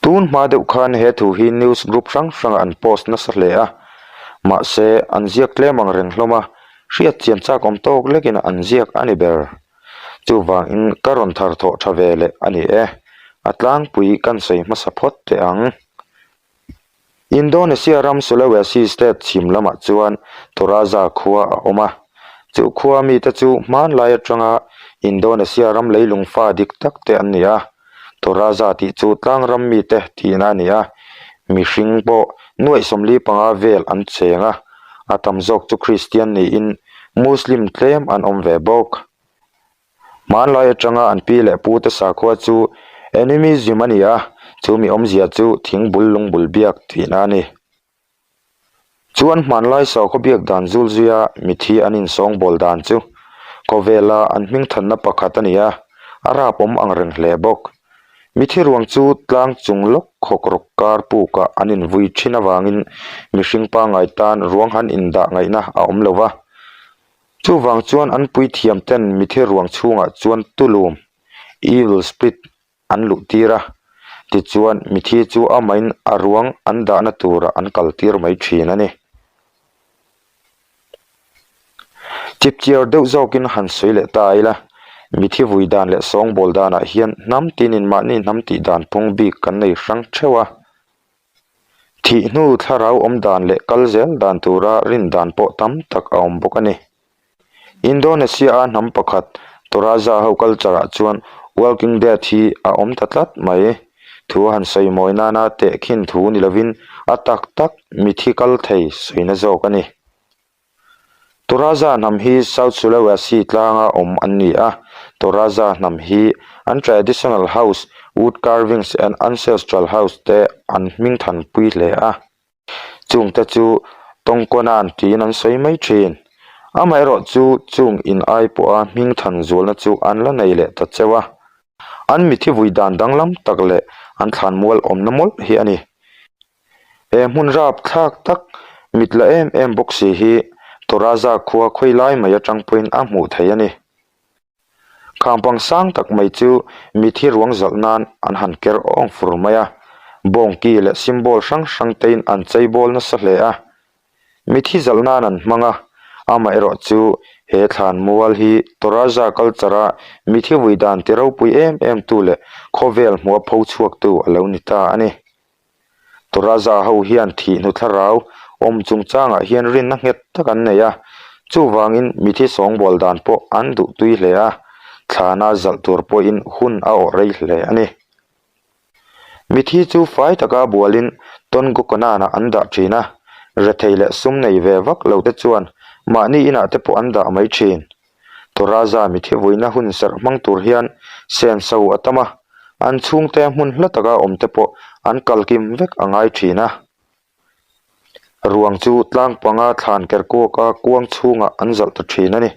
Tun hma deuh khan he thu hi news group hrang hrangah an post nasa hle a, mahse an ziak tlem ang reng hlawm a, hriat chian chak awm tawk lekin an ziak a ni ber. Chuvangin ka rawn thar thawh tha ve leh a ni e, a tlangpui kan sawi hmasa phawt teh ang. Indonesia ram Sulawesi state chhim lamah chuan Toraja khua a awm a. Chu khua mite chu hmanlai atanga Indonesia ram leilung fa dik tak te an ni a. Toraja tih chu tlang ram mite tihna a ni a. Mihring pawh nuaih 45 vel an cheng a, a tam zawk chu Kristian niin Muslim tlem an awm ve bawk. Hmanlai atanga an pi leh pu te sakhua chu animism a ni a, chu mi awmzia chu thing bul lung bul biak tihna a ni. Chuan hmanlai sakhaw biak dan zul zuia mithi an insawngbawl dan chu khawvela an hmingthanna pakhat a ni a, a rap awm ang reng hle bawk. Mithi ruang chu tlang chung lawk khawk rawk kar pukah an invui thin avangin mihring pangngai tan ruang han indah ngaihna a awm lo va. Chuvang chuan an puithiam ten mithe ruang chhungah chuan tulum, evil spirit, an luh tir a, tichuan mithi chu amahin a ruang an dahna turah an kal tir mai thin a ni. Chipchiar deuh zawkin han sawi leh ta ila, mithi vui dan leh sawngbawl danah hian hnam tinin mahni hnam tih dan phung bik kan nei hrang theuh a. Thih hnu thlarau awm dan leh kal zel dan tura rin dan pawh tam tak a awm bawk a ni. Indonesia-a hnam pakhat Toraja ho culture-ah chuan Walking Dead hi a awm ta tlat mai. Thu han sawi mawi nana tehkhin thu ni lovin a tak tak mithi kal thei sawina zawk a ni. Toraja hnam hi South Sulawesi tlanga awm an ni a, Toraja hnam hi an traditional house, wood carvings and ancestral house te an hming thanpui hle a. Chungte chu Tongkonan tiin an sawi mai thin. Amaherawhchu chung in ai pawha hming than zualna chu an la nei leh ta cheu a. An mithi vui dan danglam tak leh an thlanmual awmna mawlh hi a ni. He hmun rap thlak tak mit la em em bawk si hi Toraja khua khawi lai mai atang pawhin a hmuh theih a ni. Khampang sang tak mai chu mithi ruang zalh nan an han ker awng fur mai a, bawngki leh symbol hrang hrang tein an chei bawl nasa hle a. Mithi zalh nan an hmang a, amaherawh chu he thlan mual hi Toraja culture a mithi vui dan ti ropui em em tu leh khawvel hmuha pho chhuak tu a lo ni ta a ni. Toraja ho hian thih hnu thlarau awm chungchangah hian rinna nghet tak an nei a, chuvangin mithi sawngbawl dan pawh an duh tui hle a, thlana zalh tur pawhin hun a awh rei hle a ni. Mithi chu fai taka bualin Tongokonana an dah thin a, rethei leh sum nei ve vak lo te chuan mahni inah te pawh an dah mai thin. Toraja mithi vuina hun serh hmang tur hian senso a tam a, an chhungte hmun hla taka awm te pawh an kal kim vek a ngai thin a. Ruang chu tlang panga thlan ker kuaka kuang chhungah an zalh ta thin a ni.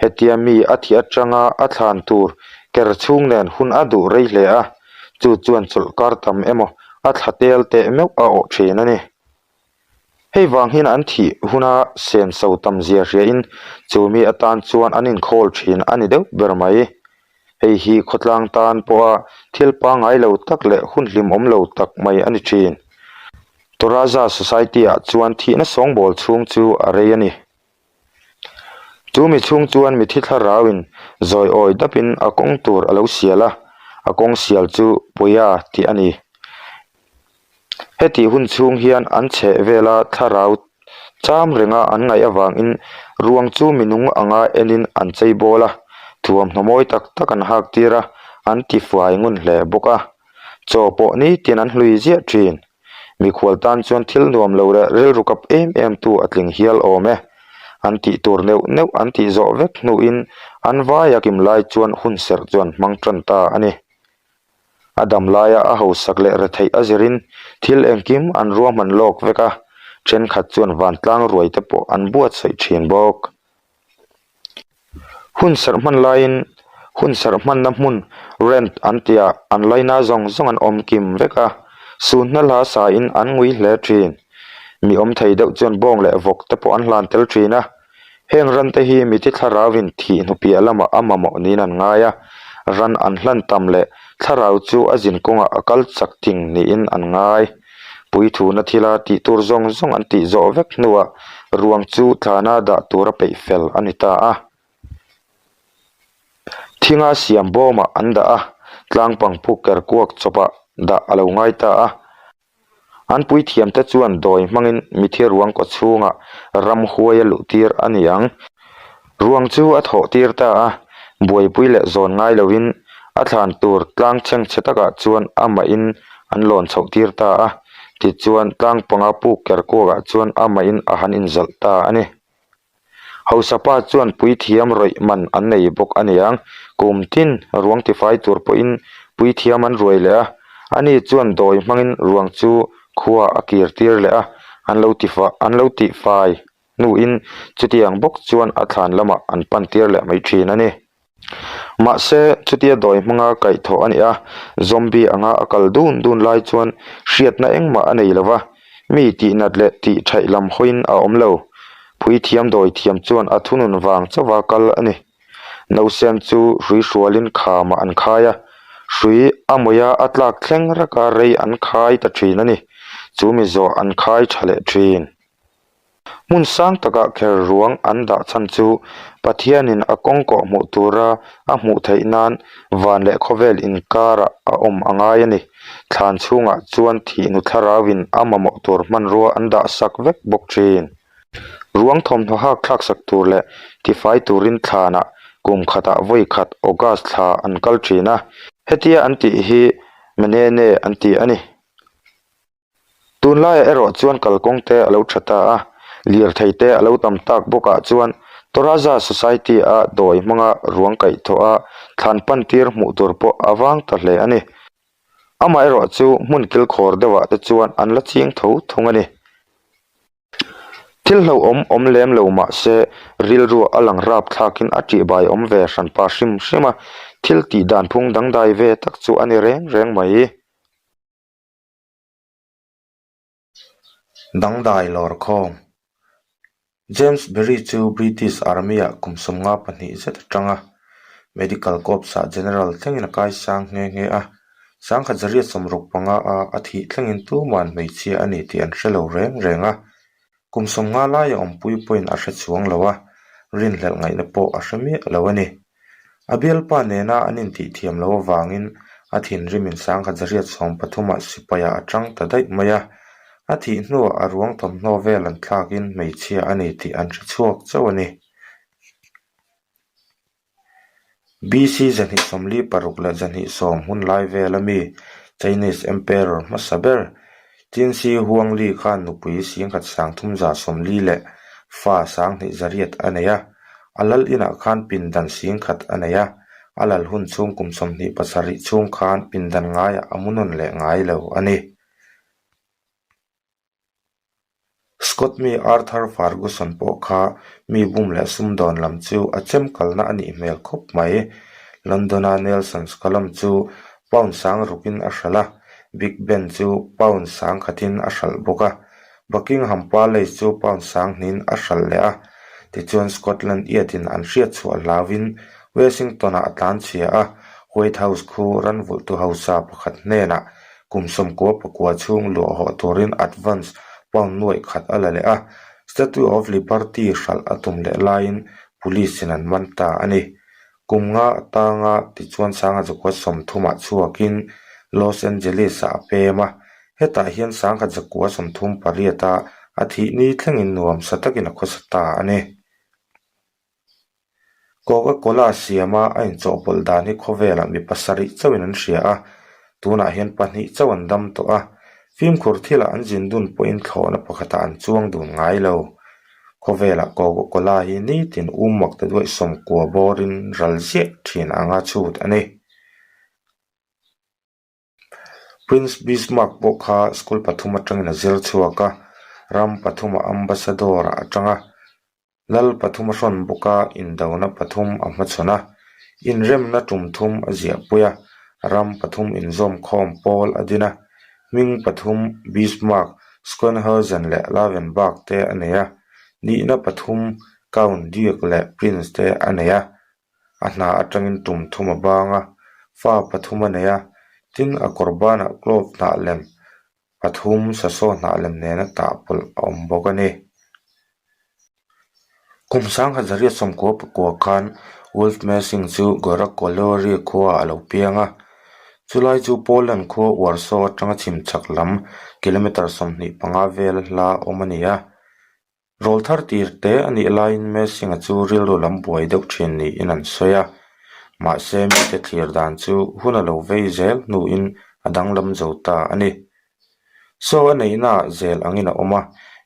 Hetia mi a thih atanga a thlan tur ker chhung nen hun a duh rei hle a, chu chuan chawlhkar tam emaw a thla tel teh meuh a awh thin a ni. Hei vang hian an thih huna senso tam zia hriain chumi atan chuan an inkhawl thin a ni deuh ber mai. Hei hi khawtlang tan pawha thil pangngai lo tak leh hun hlimawm lo tak mai a ni thin. Toraja Society-ah chuan thihna sawngbawl chhung chu a rei a ni. Chu mi chhung chuan mithi thlarauin zawi awi dapin a kawng tur a lo sial a, a kawng sial chu Puia tih a ni. Hetih hun chhung hian an chheh vela thlarau cham renga an ngaih avangin ruang chu minung anga enin an chei bawl a, thuamhnaw mawi tak tak an hak tir a, an ti fai ngun hle bawk a. Chaw pawh nitin an hlui ziah thin. Mikhual tan chuan thil nuam lo leh rilru kap em em tu a tling hial awm e. An tih tur neuh neuh an tih zawh vek hnuin an vaia kim lai chuan hun serh chuan hmang tan ta a ni. A dam laia a hausak leh retheih a zirin thil engkim an ruahman lawk vek a, thenkhat chuan vantlang ruai te pawh an buatsaih thin bawk. Hun serh hman laiin hun serh hmanna hmun rent an tia an laina zawng zawng an awm kim vek a, sunhna hla sain an ngui hle thin. Mi awm thei deuh chuan bawng leh vawk te pawh an hlan tel thin a. Heng ran te hi mithi thlarauin thih hnu piah lamah a mamawh niin an ngai a, ran an hlan tam leh. Thlarau chu a zin kawngah a kal chak ting niin an ngai. Puithuna thila tih tur zawng zawng an tih zawh vek hnuah ruang chu thlana dah tura peih fel a ni ta a. Thinga siam bawmah an dah a, tlang pangpuk ker kuak chawpah dah a lo ngai ta a. An puithiamte chuan dawi hmangin mithi ruang kaw chhungah ramhuai a luh tir a ni ang. Ruang chu a thawh tir ta a, buaipui leh zawn ngai loin a thlan tur tlang chhengchhe takah chuan amahin an lawn chhoh tir ta a. Tichuan tlang panga puk ker kuakah chuan amahin a han inzalh ta a ni. Hausa pa chuan puithiam rawih man an nei bawk a niang. Kum tin ruang tifai tur pawhin puithiam an ruai leh a, ani chuan dawi hmangin ruang chu khua a kir tir leh a, an lo tifa an lo tihfai hnuin chutiang bawk chuan a thlan lamah an pan tir leh mai thin a ni. Mahse, chutia dawi hmanga kaihthawh a ni a, zombie anga a kal dun dun lai chuan hriatna engmah a nei lo va, mi tihnat leh tih thaih lam hawiin a awm lo. Puithiam dawi thiam chuan a thunun vang chauha kal a ni. Nausen chu hrui hrualin khamah an khai a, hrui a mawia a tlak thleng raka rei an khai ta thin a ni. Chu mi zawh an khai tha leh thin. Hmun sang takah kher ruang an dah chhan chu Pathianin a kawng kawh hmuh tura a hmuh theih nan van leh khawvel inkarah a awm a ngai a ni. Thlan chhungah chuan thihnu thlarauin a mamawh tur hmanrua an dah sak vek bawk thin. Ruang thawmhnaw hak thlak sak tur leh tifai turin thlanah kum khatah vawi khat August thla an kal thin a, hetia an tih hi Mnene an ti a ni. Tunlaiah erawh chuan kalkawng te a lo tha ta a, lirthei te a lo tam tak bawkah chuan Toraja Society a dawi hmanga ruang kaih thawh a thlan pan tir hmuh tur pawh a vang ta hle a ni. Amaherawh chu hmun kilkhawr deuhah te chuan an la ching tho thung a ni. Thil hlauhawm awm lem lo mah se rilruah a lang rap thlakin a tihbai awm ve hranpa hrim hrim a, thil tih dan phung dangdai ve tak chu a ni reng reng mai. Dangdai lawr khawm. James Barrie chu British Army-ah kum 52 zet atang a, Medical Corps-ah General thlengin a kaisang nghe nghe a. 1965 a a thih thlengin tuman hmeichhia a ni tih an hre lo reng reng a. Kum 50 laia awmpui pawhin a hre chuang lo a, rinhlelh ngaihna pawh a hre miah lo a ni. A bialpa nena an intihthiam loh avangin a thinrimin 1913 ah sipaiah a tang ta daih mai a, a thih hnuah a ruang thawmhnaw vel an thlakin hmeichhia a ni tih an hre chhuak chauh a ni. BC 246 leh 210 hun lai vela mi Chinese Emperor hmasa ber Qin Shi Huangli khan nupui 1340 leh fa 2800 a nei a. A lal inah khan pindan 10,000 a nei a, a lal hun chhung kum 27 chhung khan pindan ngaiah a mu nawn leh ngai lo a ni. Scott mi Arthur Ferguson pawh kha mi bum leh sumdawn lam chu a chem kalna a nih hmel khawp mai. London-a Nelson's Column chu pound sang rukin a hralh a, Big Ben chu pound sang khatin a hralh bawk a, Buckingham Palace chu pound sang hnin a hralh leh a. Tichuan Scotland Yard-in an hriat chhuah hlauin Washington-ah a tlanchhia a, White House khu ranvulhtu hausa pakhat hnenah Kum 99 chhung luah hawh turin advance pound nuaih khat a la leh a, Statue of Liberty hralh a tum leh laiin police in an man ta a ni. Kum nga atanga tichuan 1930 ah chhuakin Los Angeles ah a pem a, hetah hian 1938 a a thih ni thlengin nuamsa takin a khawsa ta a ni. Coca-Cola siama a inchawhpawlh dan hi khawvelah mi pasarih chauhin an hria a, tunah hian pahnih chauh an dam tawh a, fimkhur thilah an zin dun pawhin thlawhna pakhatah an chuang dun ngai lo. Khawvelah Coca-Cola hi nitin um mak ta duaih sawmkua bawrin ral ziah thin anga chhut a ni. Prince Bismarck pawh kha school pathum atangin a zir chhuak a, ram pathumah ambassador ah a tang a, lal pathum a hrawn bawk a, indona pathum a hmachhawn a, inremna tum thum a ziahpui a, ram pathum inzawm khawm pawl a din a, hming pathum Bismarck, Schönhausen leh Lavenberg te a nei a, nihna pathum Count, Duke leh Prince te a nei a. A hna atangin tum thum a bang a, Fa pathum a nei a, tin a kawr banah clove hnah lem pathum sasaw hnah lem nena tah pawlh a awm bawk a ni. Kum sangha zariat sawmkua pakua khan Wolf Messing chu Gorakolori khuaah a lo piang a, chulai chu Poland khua Warsaw atanga chhim chhak lam kilometre 25 vela hla awm a ni a. Rawl thar tir te a nih laiin Messing-a chu rilru lam buai deuh thin niin an sawi a, mahse mite thlir dan chu hun a lo vei zel hnuin a danglam zo ta a ni. Saw a neihnaah zel angin a awm a,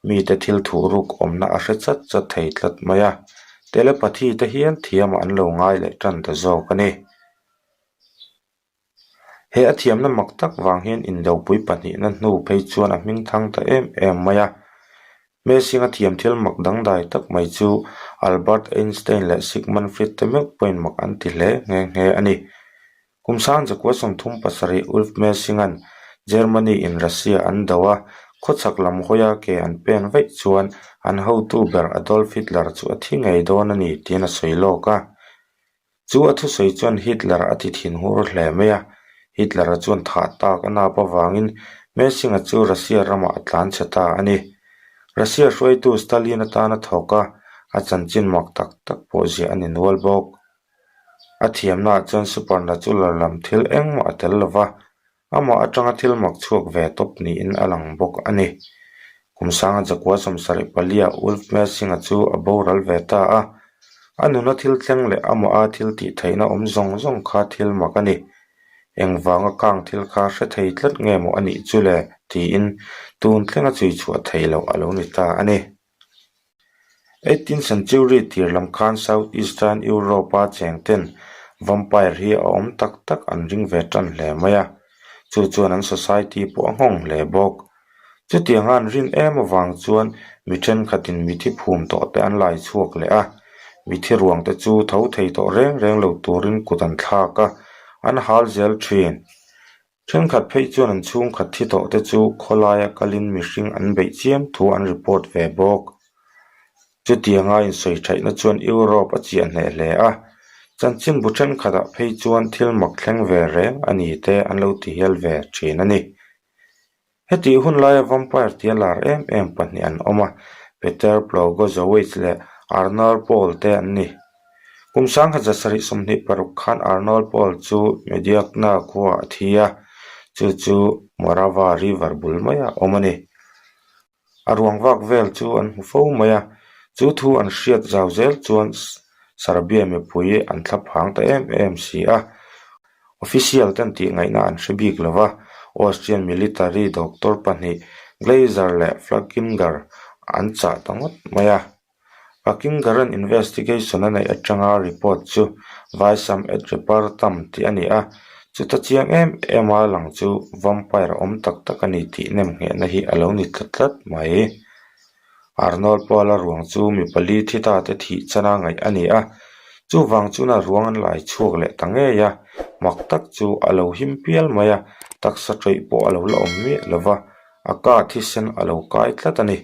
mite thil thuh ruk awmna a hre chat chat thei tlat mai a, telepathy te hial thiamah an lo ngai leh tan ta zawk a ni. He a thiamna mak tak vang hian indopui pahnihna hnu phei chuan a hming thang ta em em mai a. Messing a thiam thil mak dangdai tak mai chu Albert Einstein leh Sigmund Freud te meuh pawhin mak an ti hle nghe nghe a ni. Kum sang zakua 37 Ulf Messing-a'n Germany in Russia an do a, khawchhak lam hawia ke an pen vaih chuan an hotu ber Adolf Hitler chu a thi ngei dawn a ni tiin a sawi lawk a. Chu a thusawi chuan Hitler a ti thin hur hle mai a, Hitler-a chuan thah tak a nap avangin Messing-a chu Russia ramah a tlan chhe ta a ni. Russia hruaitu Stalin atana thawk a, a chanchin mak tak tak pawh ziah a ni nual bawk. A thiamnaah chuan supernatural lam thil engmah a tel lo va, Amah atanga thil mak chhuak ve tawp niin a lang bawk a ni. Kum sanga Jakua 74 ah Ulf Messing-a chu a boral ve ta a. A nuna thil thleng leh amaha thil tih theihna awm zawng zawng kha thil mak a ni. Engvanga kang thil kha hre thei tlat nge maw a nih chu le? tiin tun thlenga chhui chhuah theih loh a lo ni ta a ni. Eighteenth century tir lam khan South Eastern Europe-a cheng ten vampire hi a awm tak tak an ring ve tan hle mai a, chu chuan an society pawh a nghawng hle bawk. Chutianga an rin em avang chuan mi thenkhatin mithi phum tawh te an lai chhuak leh a, mithi ruang te chu tho thei tawh reng reng lo turin kut an thlak a, an hal zel thin. Thenkhat phei chuan an chhungkhat thi tawh te chu khawlaia kalin mihring an beih chiam thu an report ve bawk. Chutianga insawi thaihna chuan Europe a chiah hneh hle a, chanchinbu thenkhatah phei chuan thil mak thleng ve reng a ni te an lo ti hial ve thin a ni. Hetih hun laia vampire tia lar em em pahnih an awm a, Peter Plogojowitz leh Arnold Paul te an ni. Kum 1726 khan Arnold Paul chu Mediagna khuaah a thi a, chu chu Morava River bul maiah a awm a ni. A ruang vak vel chu an hmu fo mai a, chu thu an hriat zau zel chuan Serbia mipui an thlaphang ta em em si a. Official ten tih ngaihna an hre bik lo va, Austrian military doctor pahnih Glaser leh Fluckinger an chah ta ngawt mai a. Pakingaran investigation a neih atanga report chu Vaisam et Repartam tih a ni a, chuta chiang em em a lang chu vampire a awm tak tak a ni tih nemnghehna hi a lo ni tlat tlat mai. Arnold Paula ruang chu mi pali thi ta te thih chana ngaih a ni a, chuvang chuan a ruang an lai chhuak leh ta ngei a, mak tak chu a lo him pial mai a, taksa tawih pawh a lo la awm miah lo va. A ka thisen a lo kai tlat a ni.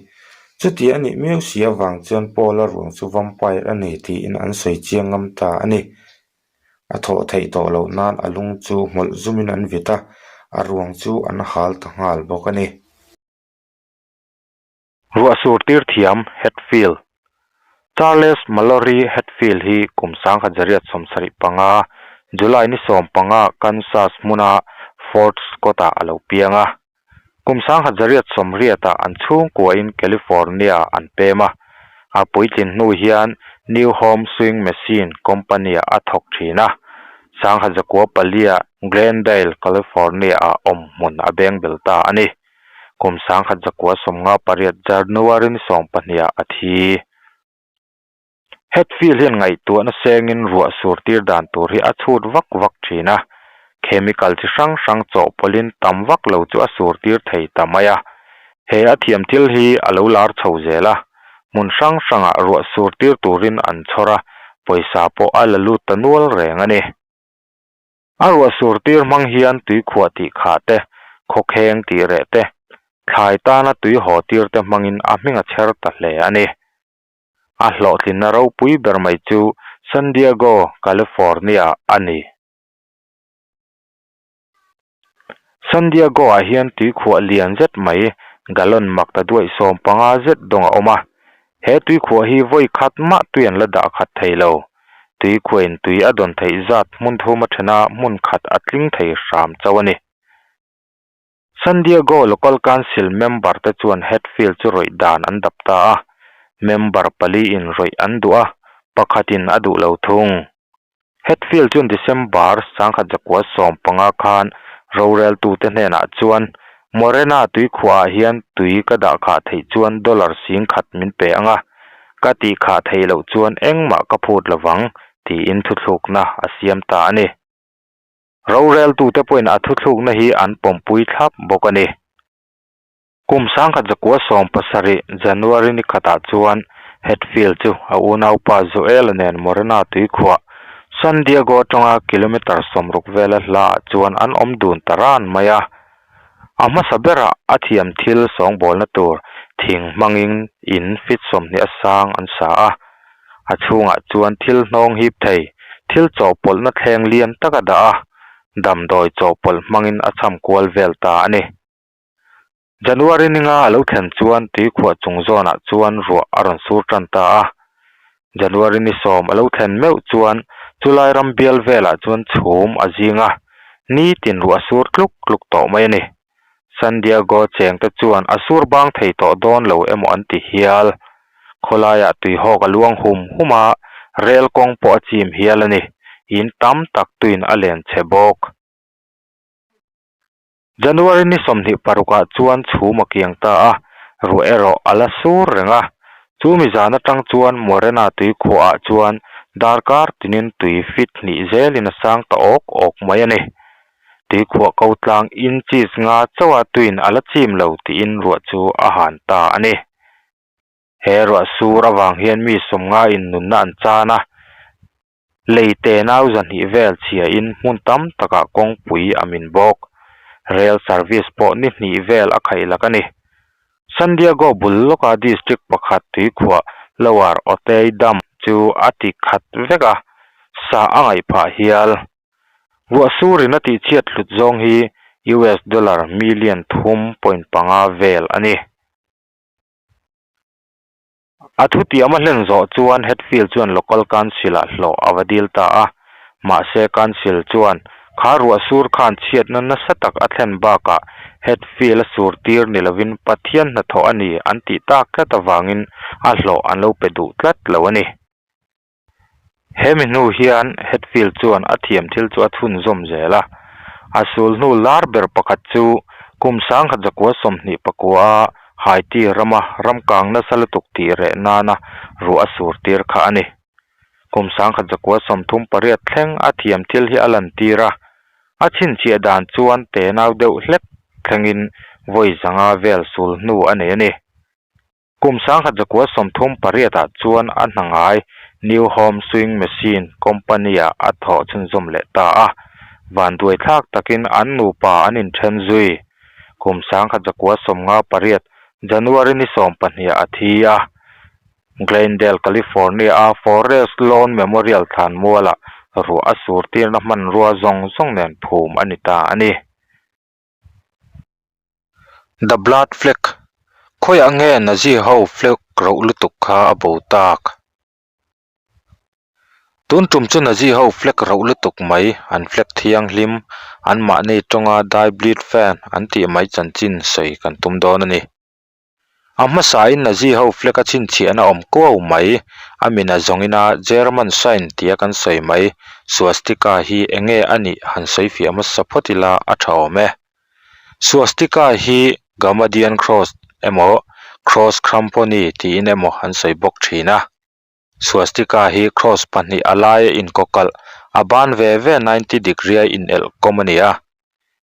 Chuti a nih miau si avang chuan Paula ruang chu vampire a ni tiin an sawi chiang ngam ta a ni. A thawh theih tawh loh nan a lung chu hmawlh zumin an vit a, a ruang chu an hal ta nghal bawk a ni. Ruah sur tir thiam Hatfield Charles Mallory Hatfield hi kum 1975, July ni 15 Kansas hmuna Fort Scott-ah a lo piang a. Kum 1980-ah an chhungkuain California-ah an pem a, a puitlin hnu hian New Home Sewing Machine Company-ah a thawk thin a. 1904-ah Glendale, California-ah awmhmun a bengbel ta a ni. Kum 1958 January ni 12-ah a thi. Hatfield hian ngaihtuahna sengin ruah sur tir dan tur hi a chhut vak vak thin a, chemical chi hrang hrang chawhpawlhin tam vak lo chu a sur tir thei ta mai a. He a thiam thil hi a lo lar chho zel a, hmun hrang hrangah ruah sur tir turin an chhawr a, pawisa pawh a la lut ta nual reng a ni. A ruah sur tir hmang hian tuikhuah tih khah te, khawkheng tih reh te, thlai tana tui haw tir te hmangin a hming a chher ta hle a ni. A hlawhtlinna ropui ber mai chu San Diego, California a ni. San Diego-ah hian tuikhuah lian zet mai, gallon mak ta duaih 15 zet dawng a awm a. He tuikhuah hi vawi khat mah tui an la dah khat thei lo. Tuikhuahin tui a dawn theih zat hmun thum a then a, hmun khat a tling thei hram chauh a ni. San Diego Local Council member te chuan Hatfield chu rawih dan an dap ta a, member pali in rawih an duh a, pakhat in a duh lo thung. Hatfield chuan December 1915 khan roreltute hnenah chuan Morena tuikhuah ah hian tui ka dah khah theih chuan dollar 10,000 min pe ang a, ka tih khah theih loh chuan engmah ka phut lovang tiin thuthlukna a siam ta a ni. Roreltute pawhin a thuthlukna hi an pawmpui thlap bawk a ni. Kum 1917 January ni khatah chuan Hatfield chu a unaupa Joel-a nen Morena tuikhuah, San Diego atanga kilometre 60 vela hlaah chuan an awm dun ta ran mai a. A hmasa berah a thiam thil sawngbawlna tur thing hmangin in feet 20 a sang an sa a. A chhungah chuan thil hnawng hip thei, thil chawhpawlhna thleng lian tak a dah a, damdawi chawhpawlh hmangin a cham kual vel ta a ni. January ninga a lo thlen chuan tuikhuah chung zawnah chuan ruah a rawn sur tan ta a. January ni 10 a lo thlen meuh chuan chulai ram bial velah chuan chhum a zing a, nitin ruah a sur tluk tluk tawh mai a ni. San Diego chengte chuan a sur bang thei tawh dawn lo emaw an ti hial. Khawlaiah tuihawk a luang hum hum a, rel kawng pawh a chim hial a ni. In tam tak tuin a len chhe bawk. January ni 26 ah chuan chhum a kiang ta a, ruah erawh a la sur reng a. Chumi zan atang chuan Morena tuikhuah ah chuan darkar tinin tui fit hnih zelin a sang ta awk awk mai a ni. Tuikhuah ko tlang inches nga chauha tuin a la chim lo tiin ruah chu a han ta a ni. He ruah sur avang hian mi 50 in nunna an chan a, lei te nau 200 vel chhia in hmun tam takah kawngpui a min bawk. Rail service pawh ni hnih vel a khaih lak a ni. San Diego bul lawka district pakhat tuikhuah Lower Otay Dam chu a ti khat vek a, sah a ngaih phah hial. Ruah surin a tihchhiat hlut zawng hi US dollar million 3.5 vel a ni. A thutiam a hlen zawh chuan Hatfield chuan local council-ah hlawh a va dil ta a. Mahse council chuan kha ruah sur khan chhiatna nasa tak a thlen bakah Hatfield a sur tir ni lovin Pathian hnathawh a ni an tih tak tlat avangin a hlawh an lo pe duh tlat lo a ni. He mi hnu hian Hatfield chuan a thiam thil chu a chhunzawm zel a. A sul hnu lar ber pakhat chu kum 1929 a Haiti rama ramkang nasa lutuk tih reh nana ruah a sur tir kha a ni. Kum 1938 thleng a thiam thil hi a lantir a, a chhinchhiah dan chuan tenau deuh hlek thlengin vawi 500 vel sul hnu a nei a ni. Kum 1938 ah chuan a hna ngai New Home Sewing Machine Company ah a thawh chhunzawm leh ta a, vanduai thlak takin an nupa an inthen zui. Kum 1958 January ni 12 ah a thi a, Glendale, California a Forest Lawn Memorial thlanmualah ruah a sur tirna hmanrua zawng zawng nen phum a ni ta a ni. The Blood Flag, Khawiah nge Nazi ho flag roh lutuk kha a bo tak? Tun tum chu Nazi ho flag roh lutuk mai, an flag thianghlim, anmahni tawnga Die Bleed Fan an tih mai chanchin sawi kan tum dawn a ni. A hmasain Nazi ho flag a chhinchhiahna awm kuau mai, a mina zawngina German sign tia kan sawi mai, swastika hi enge a nih han sawi fiah hmasa phawt ila a tha awm e. Swastika hi Gamadian Cross emaw Cross Cramponi tiin emaw an sawi bawk thin a. Swastika hi cross pahnih a laia inkawkalh, a ban ve ve 90 degree a inelh kawm a ni a.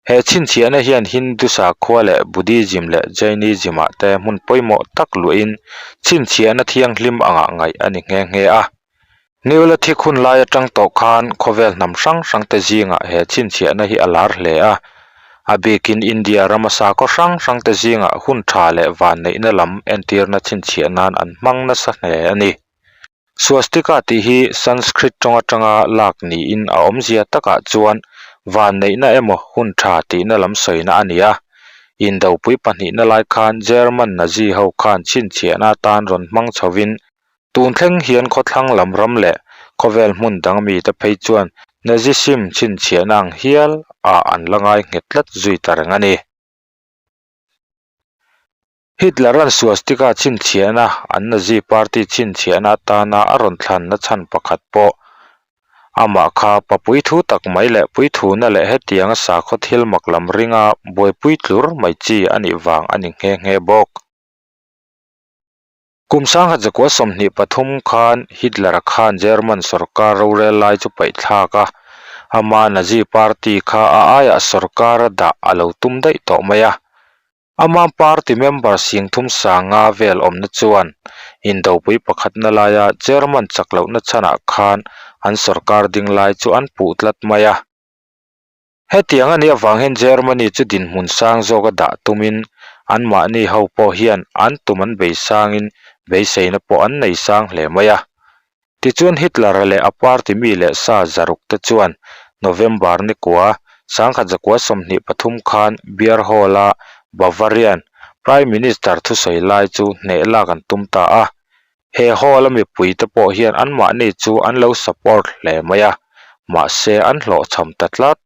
He chhinchhiahna hian Hindu sakhua leh Buddhism leh Jainism ah te hmun pawimawh tak luahin chhinchhiahna thianghlim angah ngaih a ni nghe nghe a. Neolithic hun lai atang tawh khan khawvel hnam hrang hrang te zingah he chhinchhiahna hi a lar hle a. A bikin India rama sakhaw hrang hrang te zingah hun tha leh vanneihna lam entirna chhinchhiah nan an hmang nasa hle a ni. Swastika tih hi Sanskrit tawng atanga lak niin a awmzia takah chuan. Vanneihna emaw hun tha tihna lam sawina a ni a. Indopui pahnihna lai khan German Nazi ho khan chhinchhiahna atan rawn hmang chhovin tun thleng hian khawthlang lam ram leh khawvel hmun dang mite phei chuan Nazism chhinchhiahna ang hial ah an la ngai nghet tlat zui ta reng a ni. Hitler-a'n swastika chhinchhiahna an Nazi party chhinchhiahna atana a rawn thlanna chhan pakhat pawh amah kha pa puithu tak mai leh puithuna leh hetianga sakhaw thil mak lam ringa buaipui tlur mai chi a nih vang a ni nghe nghe bawk. Kum sangha zakua 23 khan Hitler-a khan German sorkar rorel lai chu paih thlak a, ama Nazi party kha a aiah sorkar a dah a lo tum daih tawh mai a. Ama party member singthum sanga vel awmna chuan indopui pakhatna laia German chak lohna chhanah khan an sorkar ding lai chu an puh tlat mai a. Hetiang a nih avang hian Germany chu dinhmun sang zawka dah tumin anmahni ho pawh hian an tum an bei sangin beiseina pawh an nei sang hle mai a. Tichuan Hitler-a leh a party mi leh sa zaruk te chuan November ni kua 1923 khan Beer Hall-a Bavarian Prime Minister thusawi lai chu hneh lak an tum ta a. He hall-a mipui te pawh hian anmahni chu an lo support hle mai a, mahse an hlawhchham ta tlat.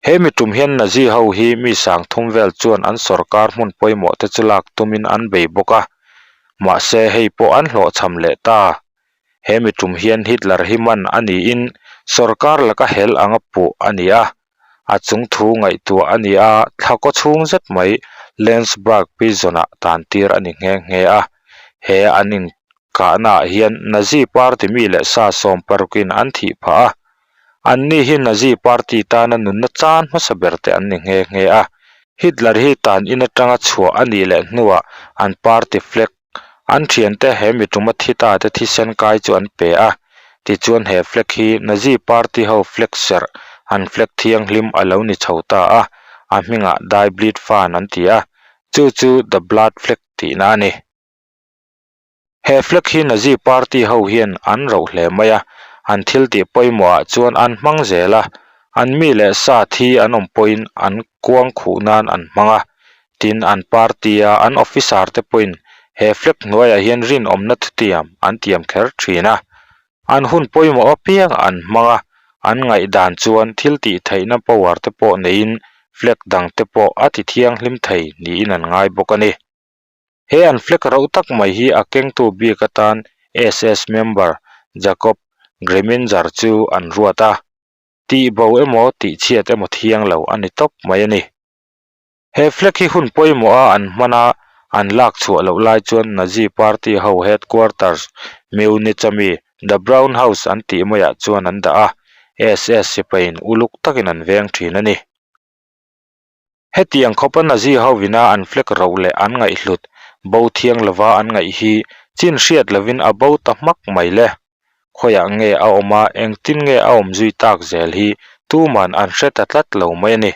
He mi tum hian Nazi ho hi mi sang thum vel chuan an sorkar hmun pawimawh te chu lak tumin an bei bawk a, mahse hei pawh an hlawhchham leh ta. He mi tum hian Hitler hi man a niin sorkar laka hel anga puh a ni a, a chung thu ngaihtuah a ni a, thla kaw chhung zet mai Landsberg prison-ah tan tir a ni nghe nghe a. He an inkahnaah hian Nazi party mi leh sa sawm parukin an thih phah a, Anni hi Nazi party tana nunna chan hmasa ber te an ni nghe nghe a. Hitler hi tan in atanga chhuah a nih leh hnuah an party flag an thiante he mi tuma thi ta te thisen kai chu an pe a. Tichuan he flag hi Nazi party ho flag serh an flag thianghlim a lo ni chho ta a, a hmingah Die Bleed Fahn an ti a, chu chu The Blood Flag tihna a ni. He flag hi Nazi party ho hian an roh hle mai a, an thil tih pawimawh ah chuan an hmang zel a, an mi leh sa thi an awm pawhin an kuang khuh nan an hmang a, tin an party a an officer te pawhin he flag hnuaiah hian rinawmna thutiam an tiam kher thin a, an hun pawimawh apiang an hmang a, an ngaihdan chuan thil tih theihna power te pawh neiin flag dang te pawh a ti thianghlim thei niin an ngai bawk a ni. He an flag rauh tak mai hi a kengtu bik atan SS member Jakob Greminger chu an ruat a, tih bo emaw tih chhiat emaw thiang lo a ni tawp mai a ni. He flag hi hun pawimawh a an hman a, an lak chhuah loh lai chuan Nazi party ho headquarters Munich ami The Brown House an tih maiah chuan an dah a, SS sipaiin uluk takin an veng thin a ni. Hetiang khawpa Nazi hovina an flag roh leh an ngaihhlut bo thiang lova an ngaih hi chin hriat lovin a bo ta hmak mai le. Khawiah nge a awm a, engtin nge a awm zui tak zel hi tuman an hre ta tlat lo mai a ni.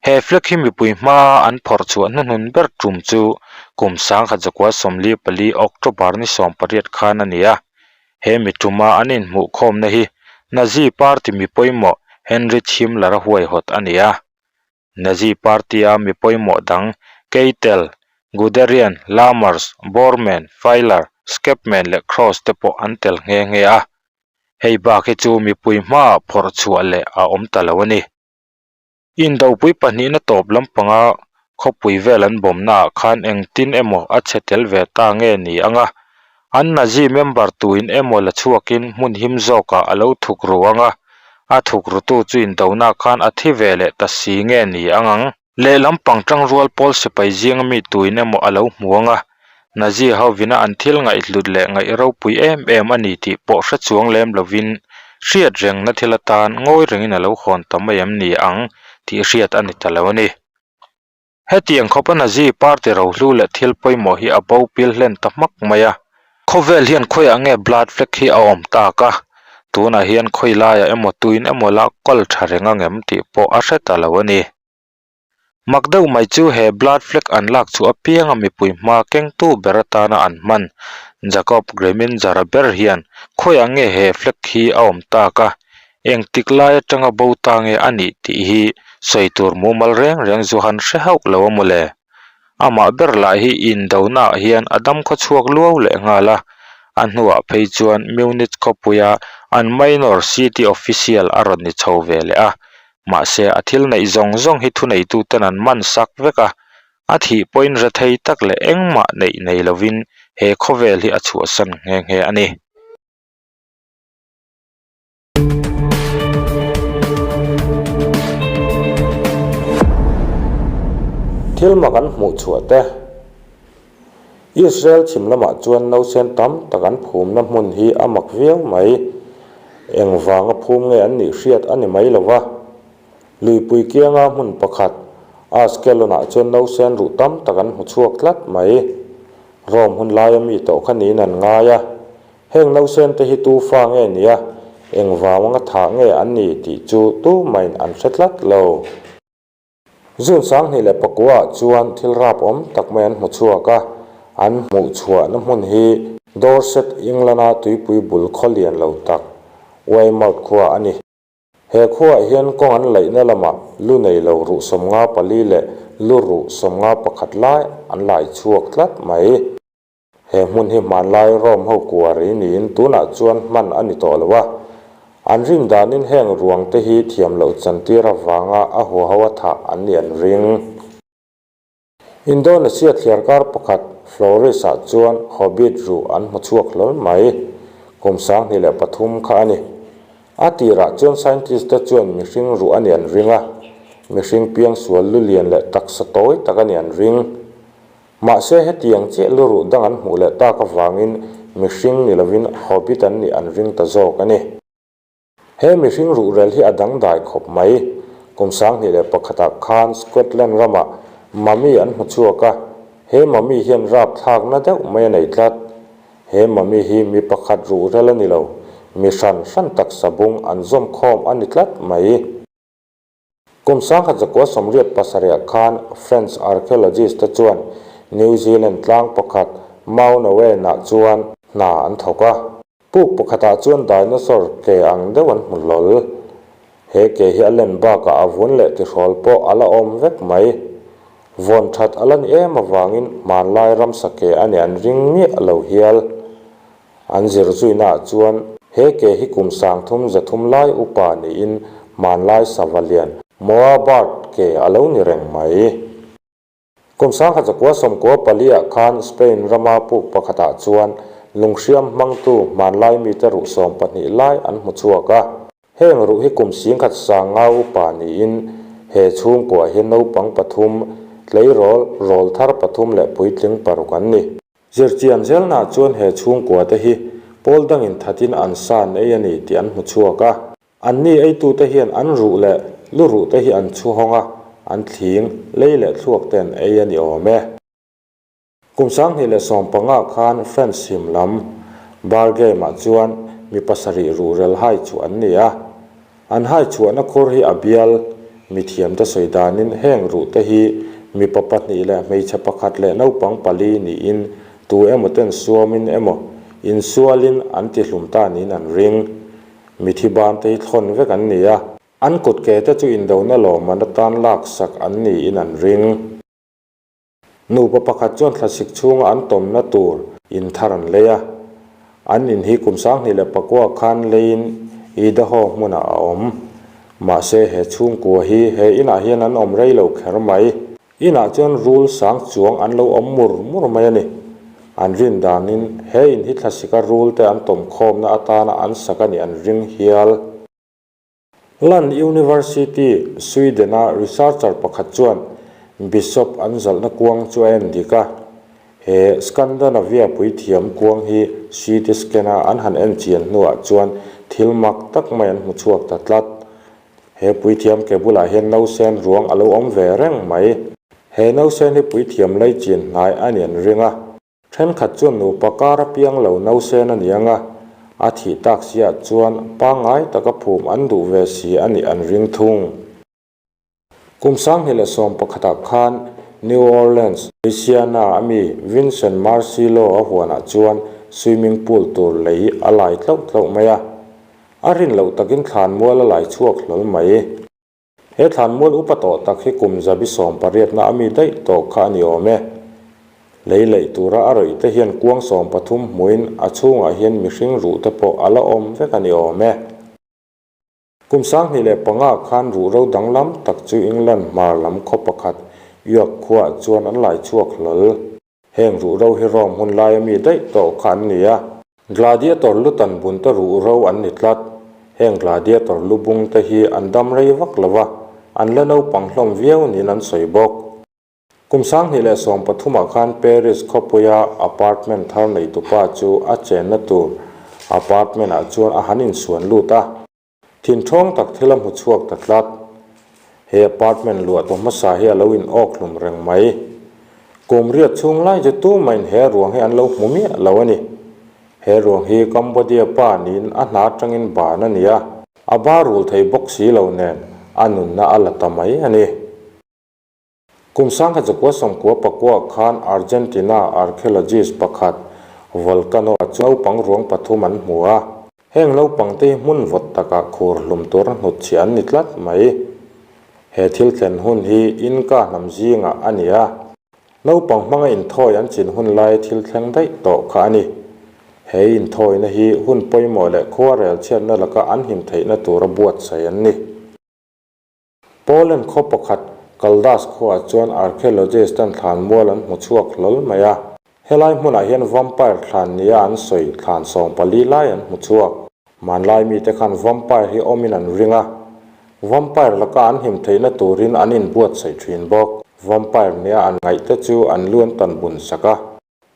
He flag hi mipui hmaa an phawrh chhuah hnuhnun ber tum chu kum 1944 October ni 18 khan a ni a. He mi tuma an inhmuhkhawmna hi Nazi party mi pawimawh Heinrich Himmler-a huaihawt a ni a. Nazi party-a mi pawimawh dang Keitel, Guderian, Lammers, Bormann, Feiler, Schepmann leh Kraus te pawh an tel nghe nghe a. Hei bak hi chu mipui hmaah phawrh chhuah leh a awm ta lo a ni. Indopui pahnihna tawp lampanga khawpui vel an bawmnaah khan engtin emaw a chhe tel ve ta nge ni ang a, an Nazi member tuin emaw la chhuakin hmun him zawkah a lo thuk ru ang a, a thuk rutu chu indona khan a thi ve leh ta si nge ni ang ang. Lehlam pangtang rual pawl sipai zinga mi tuin emaw a lo hmu ang a, Nazi hovina an thil ngaihhlut leh ngaih ropui em em a ni tih pawh hre chuang lem lovin hriat rengna thil atan ngawi rengin a lo hawn ta mai em ni ang tih hriat a ni ta lo a ni. Hetiang khawpa Nazi party rohlu leh thil pawimawh hi a bo pil hlen ta hmak mai a. Khawvel hian khawiah nge blood flag hi a awm tak a, tunah hian khawi laiah emaw tuin emaw la kawl tha reng angem tih pawh a hre ta lo a ni. Mak deuh mai chu he blood flag an lak chu apianga mipui hma kengtu ber atana an hman Jacob Greminger-a ber hian khawiah nge he flag hi a awm tak a? Engtik lai atanga bo ta nge a nih tih hi sawi tur mumal reng reng zu han hre hauh lo a mawle. Amah ber lah hi indonaah hian a dam khaw chhuak luau leh nghal a, a hnuah phei chuan Munich khawpuia an minor city official a rawn ni chho ve leh a. Mahse a thil neih zawng zawng hi thuneituten an man sak vek a, a thih pawhin rethei tak leh engmah neih nei lovin he khawvel hi a chhuahsan nghe nghe a ni. Thil mak an hmuh chhuah te. Israel chhim lamah chuan nausen tam tak an phumna hmun hi a mak viau mai. Engvanga phum nge an nih hriat a ni mai lo va. Luipui kianga hmun pakhat, Askelon-ah chuan nausen ruh tam tak an hmu chhuak tlat mai. Rome hun laia mi tawh kha niin an ngai a. Heng nausen te hi tu fa nge nia, eng vang anga thah nge an ni tih chu tumahin an hre tlat lo. June 2009 ah chuan thil rap awm tak mai an hmu chhuak a, an hmuh chhuahna hmun hi Dorset, England-a tuipui bul khaw lian lo tak, Weymouth khua a ni. He khuaah hian kawng an laihna lamah lu nei lo ruh 54 leh lu ruh 51 lai an lai chhuak tlat mai. He hmun hi hmanlai Rome ho kuari niin tunah chuan hman a ni tawh lo a. An rin danin heng ruang te hi thiam loh chantir avanga a huaho a thah an nih an ring. Indonesia thliarkar pakhat Flores ah chuan Hobbit ruh an hmu chhuak hlawl mai. Kum 2003 kha a ni. A tirah chuan scientist te chuan mihring ruh a nih an ring a. Mihring piangsual lu lian leh taksa tawi tak a nih an ring. Mahse hetiang chiah lu ruh dang an hmuh leh tak avangin mihring ni lovin hobbit an nih an ring ta zawk a ni. He mihring ruhrel hi a dangdai khawp mai. Kum 2001 ah khan Scotland ramah mummy an hmu chhuak a, he mummy hian rapthlakna deuh mai a nei tlat. He mummy hi mi pakhat ruhrel a ni lo, mi hran hran taksa bung an zawm khawm a ni tlat mai. Kum 1987 khan French archaeologist te chuan New Zealand tlang pakhat Mount Owen-ah chuan hna an thawk a. Puk pakhatah chuan dinosaur ke ang deuh an hmu hlawl. He ke hi a len bakah a vun leh tihrawl pawh a la awm vek mai. Vawn that a la ni em avangin hmanlai ramsa ke a nih an ring miah lo hial. An zir zuinaah chuan he ke hi kum 3300 lai upa niin hmanlai sava lian Moa bird ke a lo ni reng mai. Kum 1994 ah khan Spain rama puk pakhatah chuan lunghriam hmangtu hmanlai mite ruh 12 lai an hmu chhuak a. Heng ruh hi kum 10,000 upa niin he chhungkuah hian naupang pathum, tleirawl, rawl thar pathum leh puitling paruk an ni. Zirchian zelnaah chuan he chhungkua te hi pawl dangin thatin an san ei a ni tih an hmu chhuak a. Anni eitute hian an ruh leh lu ruh te hi an chhu hawng a, an thling, lei leh thluak te an ei a ni awm e. Kum 2015 khan France him lam bar game ah chuan mi pasarih ruhrel hai chu an ni a. An hai chhuahna khur hi a bial, mithiamte sawi danin heng ruhte hi mipa pahnih leh hmeichhe pakhat leh naupang pali niin tu emaw ten suamin emaw insualin an tihlum ta niin an ring. Mithi bante hi thlawn vek an ni a, an kut ke te chu indona lawmman atan laksak an niin an ring. Nupa pakhat chuan thlasik chhunga an tawmna tur in thar an lei a. An in hi kum 2009 khan leiin Idaho hmunah a awm. Mahse he chhungkua hi he inah hian an awm rei lo kher mai. Inah chuan rul sang chuang an lo awm mur mur mai a ni. An rin danin he in hi thlasika rul te an tawm khawmna atana an sak a nih an ring hial. Lund University, Sweden-a researcher pakhat chuan Bishop an zalhna kuang chu a en dik a. He Scandinavia puithiam kuang hi CT scan-a an han en chian hnuah chuan thil mak tak mai an hmu chhuak ta tlat. He puithiam ke bulah hian nausen ruang a lo awm ve reng mai. He nausen hi puithiam laichin hnai a ni an ring a. Thenkhat chuan nupa kar a piang lo nausen a ni ang a, a thih tak siah chuan pangngai taka phum an duh ve si a nih an ring thung. Kum 2011 ah khan New Orleans, Louisiana a mi Vincent Marcillo a huanah chuan swimming pool tur lei a lai tlauh tlauh mai a. A rin loh takin thlanmual a lai chhuak hlawl mai. He thlanmual upa tawh tak hi kum zabi sawmpariatna a mi daih tawh kha a ni awm e. Lei laih tura a rawih te hian kuang 13 hmuin a chhungah hian mihring ruh te pawh a la awm vek a ni awm e. Kum 2005 khan ruhro danglam tak chu England hmar lam khaw pakhat York khuaah chuan an lai chhuak hlawl. Heng ruhro hi Rome hun laia mi daih tawh kha an ni a. Gladiator lu tan bun te ruhro an ni tlat. Heng gladiator lu bung te hi an dam rei vak lo va, an la naupang hlawm viau niin an sawi bawk. Kum 2013 khan Paris khawpuia apartment thar neitupa chu a chenna tur apartment-ah chuan a han insuan lut a. Thinthawng tak thil a hmu chhuak ta tlat. He apartment luah tawh hmasa hi a lo in awk hlum reng mai. Kum riat chhung lai chu tumahin he ruang hi an lo hmu miah lo a ni. He ruang hi Cambodia pa niin a hna atangin ban a ni a. A bar rul thei bawk si lo nen a nunna a la ta mai a ni. Kum 1999 khan Argentina archaeologist pakhat Volcano chu naupang ruang pathum an hmu a. Heng naupang te hi hmun vawt takah khur hlum tura hnutchhiah an ni tlat mai. He thil thlen hun hi Inca hnam zingah a ni a. Naupang hmanga inthawi an chin hun laia thil thleng daih tawh kha a ni. He inthawina hi hun pawimawh leh khuarel chhiatna laka an him theihna tura buatsaih an ni. Poland khaw pakhat Kaldas khuaah chuan archaeologist ten thlanmual an hmu chhuak hlawl mai a. Helai hmunah hian vampire thlan nia an sawi thlan 14 lai an hmu chhuak. Hmanlai mite khan vampire hi awmin an ring a. Vampire laka an him theihna turin an inbuatsaih thin bawk. Vampire nia an ngaihte chu an lu an tan bun sak a.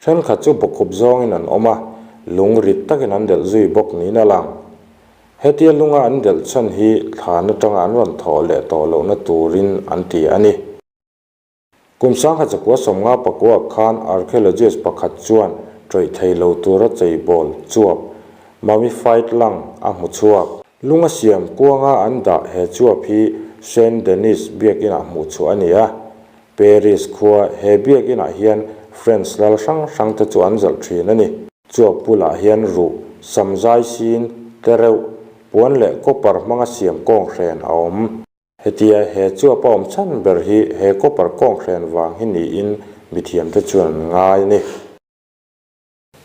Thenkhat chu bawkhup zawngin an awm a, lung rit takin an delh zui bawk niin a lang. Hetia lunga an delh chhan hi thlan atanga an rawn thawh leh tawh lohna turin an ti a ni. Kum 1959 khan archaeologist pakhat chuan ṭawih thei lo tura cheibawl chuap, mummified lung, a hmu chhuak. Lunga siam kuanga an dah he chuap hi Saint Denis biakinah hmuh chhuah a ni a, Paris khua he biakinah hian French lal hrang hrang te chu an zalh thin a ni. Chuap bulah hian ruh, samzai sin, tlereuh, puan leh copper hmanga siam kawnghren a awm. Hetia he chuap a awm chhan ber hi he copper kawnghren vang hi niin mithiamte chuan an ngai a ni.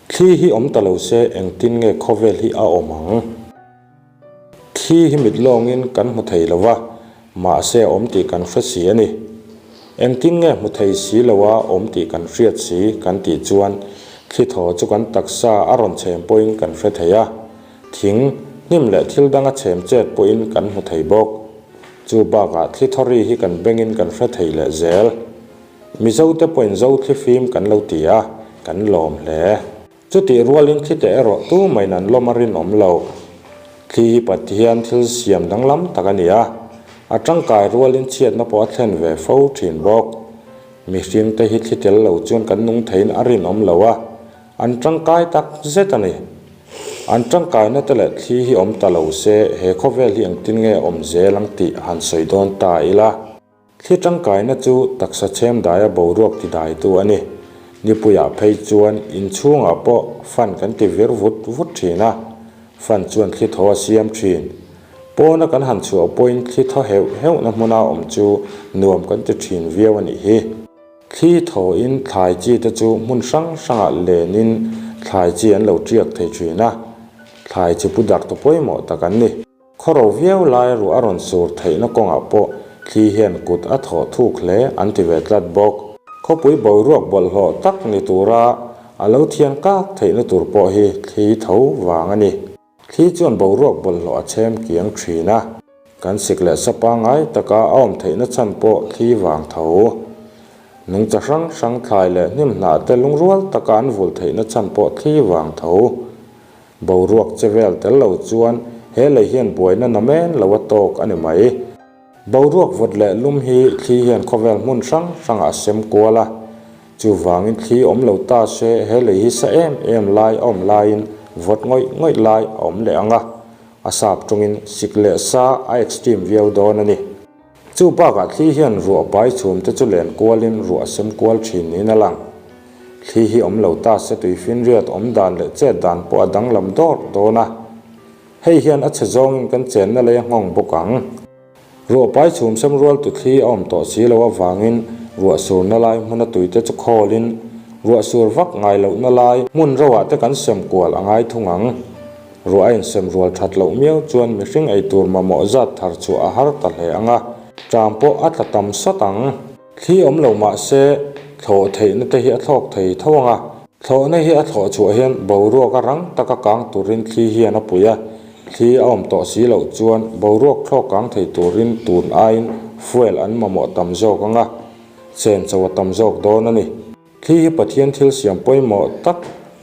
Thli hi awm ta lo se engtin nge khawvel hi a awm ang? Thli hi mit lawngin kan hmu thei lo va, mahse a awm tih kan hre si a ni. Engtin nge hmu thei si lo a awm tih kan hriat si kan tih chuan thli thaw chu kan taksa a rawn chhem pawhin kan hre thei a, thing, hnim leh thil danga chhem chet pawhin kan hmu thei bawk. Chu bakah thli thaw ri hi kan bengin kan hre thei leh zel. Mizote pawhin zo thlifim kan lo ti a, kan lawm hle. Chutih rualin thlite erawh tumahin an lawm a rinawm lo. Thli hi Pathian thil siam danglam tak a ni a, a tangkai rualin chhiatna pawh a thlen ve fo thin bawk. Mihringte hi thli tel lo chuan kan nung theiin a rinawm lo a, an tangkai tak zet a ni. An tangkaina te leh thli hi awm ta lo se he khawvel hi engtin nge awm zel ang tih han sawi dawn ta ila. Thli tangkaina chu taksa chhem daia boruak ti daitu a ni. Nipuiah phei chuan inchhungah pawh fan kan ti vir vut vut thin a, fan chuan thli thaw a siam thin. Pawna kan han chhuah pawhin thli thaw heuh heuhna hmuna awm chu nuam kan ti thin viau a nih hi. Thli thawin thlai chi te chu hmun hrang hrangah lenin thlai chi an lo tiak thei thin a, thlai chi pu darh tu pawimawh tak an ni. Khawro viau lai ruah a rawn sur theihna kawngah pawh thli hian kut a thawh thuk hle an ti ve tlat bawk. Khawpui boruak bawlhhlawh tak ni tura a lo thian kak theihna tur pawh hi thli tho vang a ni. Thli chuan boruak bawlhhlawh a chhem kiang thin a, kan sik leh sa pangngai taka a awm theihna chhan pawh thli vang tho. Nungcha hrang hrang thlai leh hnim hnah te lungrual taka an vul theihna chhan pawh thli vang tho. Boruak che vel tel lo chuan he lei hian buaina na men lo a tawk a ni mai. Boruak vawt leh lum hi thli hian khawvel hmun hrang hrangah a sem kual a. Chuvangin thli awm lo ta se he lei hi sa em em lai a awm laiin vawt ngawih ngawih lai a awm leh ang a. A sap tawngin sik leh sa a extreme viau dawn a ni. Chu bakah thli hian ruah pai chhum te chu len kualin ruah a sem kual thin niin a lang. Thli hi awm lo ta se tuifinriat awm dan leh chet dan pawh a danglam dawr dawn a. Hei hian a chhe zawngin kan chenna lei a nghawng bawk ang. Ruah pai chhum sem rual tu thli a awm tawh si lo avangin ruah surna lai hmuna tuite chu khawlin ruah sur vak ngai lohna lai hmun roah te kan sem kual a ngai thung ang. Ruah a insem rual that loh miau chuan mihring ei tur mamawh zat thar chhuah a har ta hle ang a, ṭam pawh a tla tam sawt ang. Thli awm lo mah se thlawh theihna te hi a thlawk thei tho ang a, thlawhna hi a thlawh chhuah hian boruak a rang taka kang turin thli hian a pui a, thli a awm tawh si loh chuan boruak thlawk kang thei turin tun aiin fuel an mamawh tam zawk ang a, chen cho a tam zawk dawn a ni. Thli hi Pathian thil siam pawimawh tak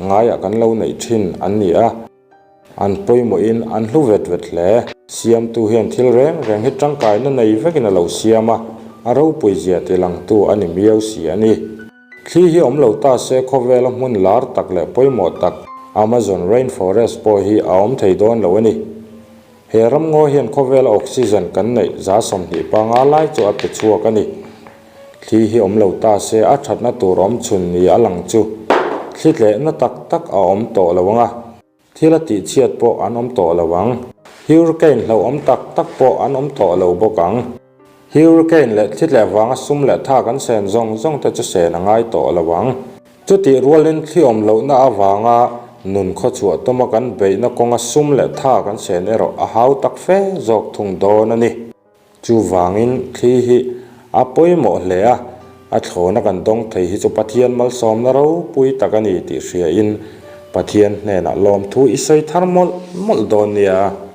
ngaiah kan lo neih thin an ni a. An pawimawhin an hlu vet vet hle. Siamtu hian thil reng reng hi tangkaina nei vekin a lo siam a, a ropui zia tilangtu a ni miau si a ni. Thli hi awm lo ta se khawvela hmun lar tak leh pawimawh tak Amazon Rainforest pawh hi a awm thei dawn lo a ni. He ramngaw hian khawvela oxygen kan neih 25% lai chu a pe chhuak a ni. Thli hi awm lo ta se a thatna tur awm chhun ni a lang chu thli tlehna tak tak a awm tawh lo ang a, thil a tih chhiat pawh an awm tawh lo ang. Hurricane hlauhawm tak tak pawh an awm tawh lo bawk ang. Hurricane leh thli tleh vanga sum leh tha kan sen zawng zawng te chu sen a ngai tawh lo ang. Chutih rualin thli awm lohna avanga nun khawchhuah tuma kan beihna kawnga sum leh tha kan sen erawh a hau tak fe zawk thung dawn a ni. Chuvangin thli hi a pawimawh hle a, a thlawna kan dawng thei hi chu Pathian malsawmna ropui tak a ni tih hriain Pathian hnenah lawmthu i sawi thar mawlh mawlh dawn nia.